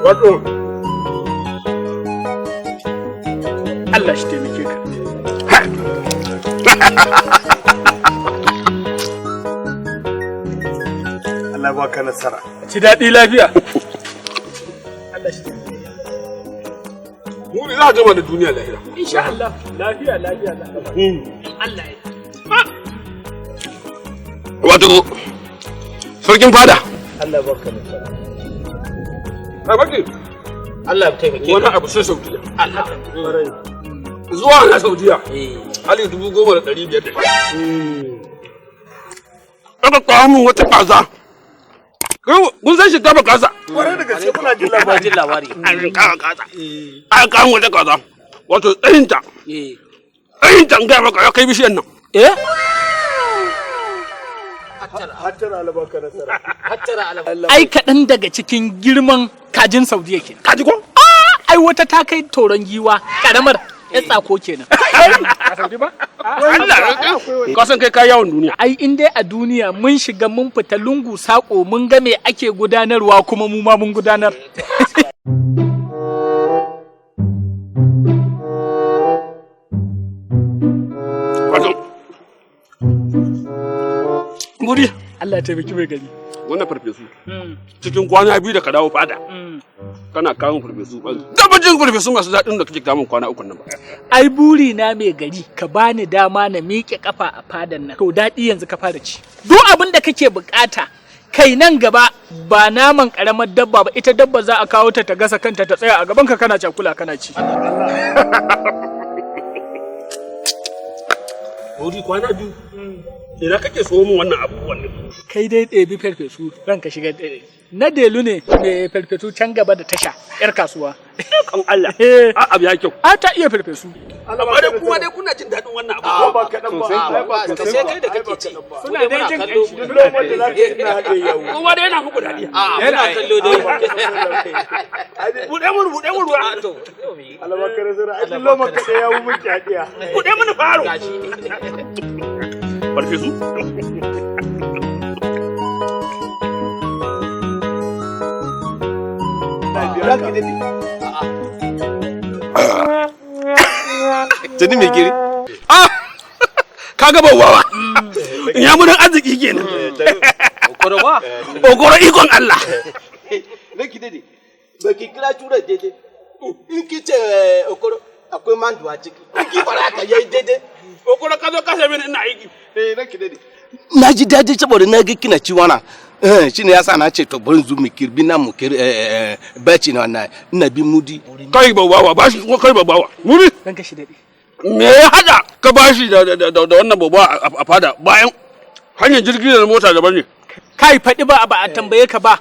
Wato Allah shi taimake ka. Allah baka nasara. Ci daɗi lafiya. Allah shi taimake ka. Mu ne za a gama da duniya lahira. Insha Allah. Lafiya lafiya lafiya. Allah ya. Wato sarkin fada. Allah baka nasara. Kai baki. Allah ya taimake Wani abu sai Saudiya. Zuwa na Saudiya. Hali 10,500 da. Aka kawo min wata kaza. Kun san shinkafa kaza? Kwarai da gaske muna jin Ina labari. jin labari. An kawo kaza. An kawo wata kaza. Wato tsayinta. Tsayinta in gaya maka ya kai bishiyan nan. Eh? Hattara Allah baka nasara. Hattara ala. Ai kaɗan daga cikin girman kajin Saudiya kenan. Kaji ko? Ai wata ta kai toron giwa karamar ya tsako kenan. A Saudi ba? Allah ka san kai ka yawon duniya. Ai in dai a duniya mun shiga mun fita lungu sako mun ga me ake gudanarwa kuma mu ma mun gudanar. Wato Guri. Allah ya taimaki mai gari. Wannan farfesu. Cikin kwana 2 da ka dawo fada. Kana kawo farfesu. Tabbacin farfesu masu daɗin da kake kawo kwana 3 nan ba. Ai buri na mai gari ka bani dama na miƙe kafa a fadan nan. To daɗi yanzu ka fara ci. Duk abin da kake bukata kai nan gaba ba naman karamar dabba ba, ita dabba za a kawo ta ta gasa kanta ta tsaya a gaban ka kana cakula kana ci. Guri kwana 2. Ina kake so min wannan abubuwan ne? Kai dai ɗebi farfesu ranka shiga ɗaya. Na delu ne mai farfesu can gaba da tasha yar kasuwa. Kan Allah. A abu ya kyau. A ta iya farfesu. Amma dai kuma dai kuna jin daɗin wannan abu. Ba kaɗan ba. Ai ba Ka sai kai da kake ci. Suna dai jin kallo. ƙanshi. Duk lomar da za ka yi ina haɗe yawo. Kuma dai yana muku daɗi. A muna kallo dai. Buɗe mun buɗe mun ruwa. A to. Allah baka nasara. Ai duk lomar ka da yawo muke haɗiya. Buɗe mun faro. Gashi. Farfesu. Tuni mai giri. Ah! Ka ga bawawa. Ya mun arziki kenan. Okoro ba? Ogoro ikon Allah. Ranki dade. Ba ki kira turar daidai. In ki ce okoro akwai mandu a ciki. In ki fara haka yayi daidai. Ogoro ka zo ka same ni ina aiki. Eh ranki dade. Na ji daɗi saboda na ga kina ci wana. Shi ne yasa na ce to bari zo mu kirbi na mu kir baci na wannan ina bi mudi. Kai bawawa bashi ko kai bawawa. Muri Ranka shi daɗe. me ya hada ka bashi da da da wannan babawa a fada bayan hanyar jirgi da mota daban ne. Kai faɗi ba ba a tambaye ka ba.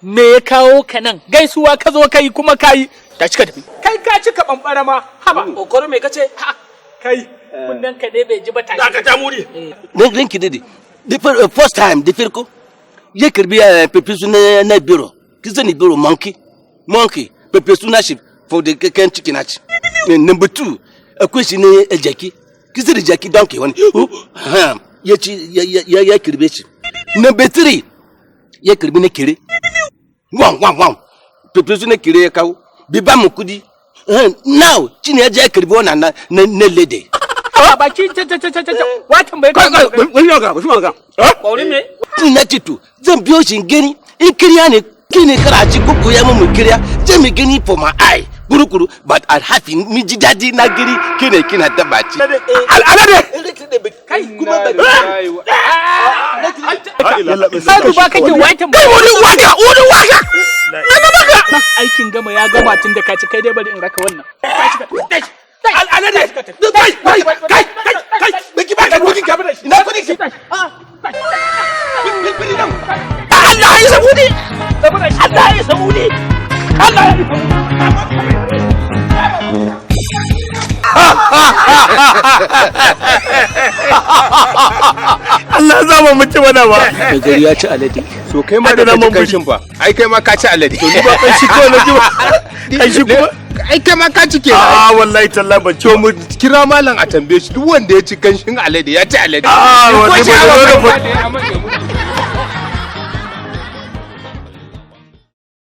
Me ya kawo ka nan? Gaisuwa ka zo kai kuma kai tashi ka tafi. Kai ka cika ɓanɓara ma haba. Okoro me kace? Kai kunnen ka ne bai ji ba tashi. Dakata muri. Ranki dade. The first time the farko ya karbi pepesu na biro. Ki sani biro monkey. Monkey pepesu na shi for the kan ciki na ci. Number 2 akwai shi ne jaki. Ki sani jaki donkey wani. Ya ci ya kirbe shi. Number 3 ya karbi na kere. Wan wan wan. Pepesu na kere ya kawo. Bi ba mu kudi. Now shi ne ya je ya karbi wannan na lede. A baki ta ta ta ta ta wa tambaye ka. Kai kai wani ga shi ga. Eh? Kwauri me? Na ce to zan biyo shi in gani in kiriya ne kine kara ci kuku ya mu kiriya je mu gani for my eye kurukuru but I happy mi ji dadi na giri kine kina taba ci. Al'alade. Kai kuma ba Sai duba kake wa tambaye. Kai wani waka wani waka. Aikin gama ya gama tun da ka ci kai dai bari in raka wannan. Tashi ka tashi. Al'alade. Kai kai kai kai Biki ba ka kudi ka ina kudi ki. Allah ya sabudi. Allah ya sabudi. Allah ya Allah ya zama mu ci mana ba. Mai gari ya ci alade. To kai ma da Adana ka ji mun kanshin fa. Ai kai ma ka ci alade. To ni ba kanshi kawai na ji ba. Kanshi kuma. Ai kai ma ka ci kenan. A wallahi tallahi ban ci. To mu kira malam a tambaye shi, duk wanda ya ci kanshin alade ya ci alade. A Ko wallahi ciyawa ba ba.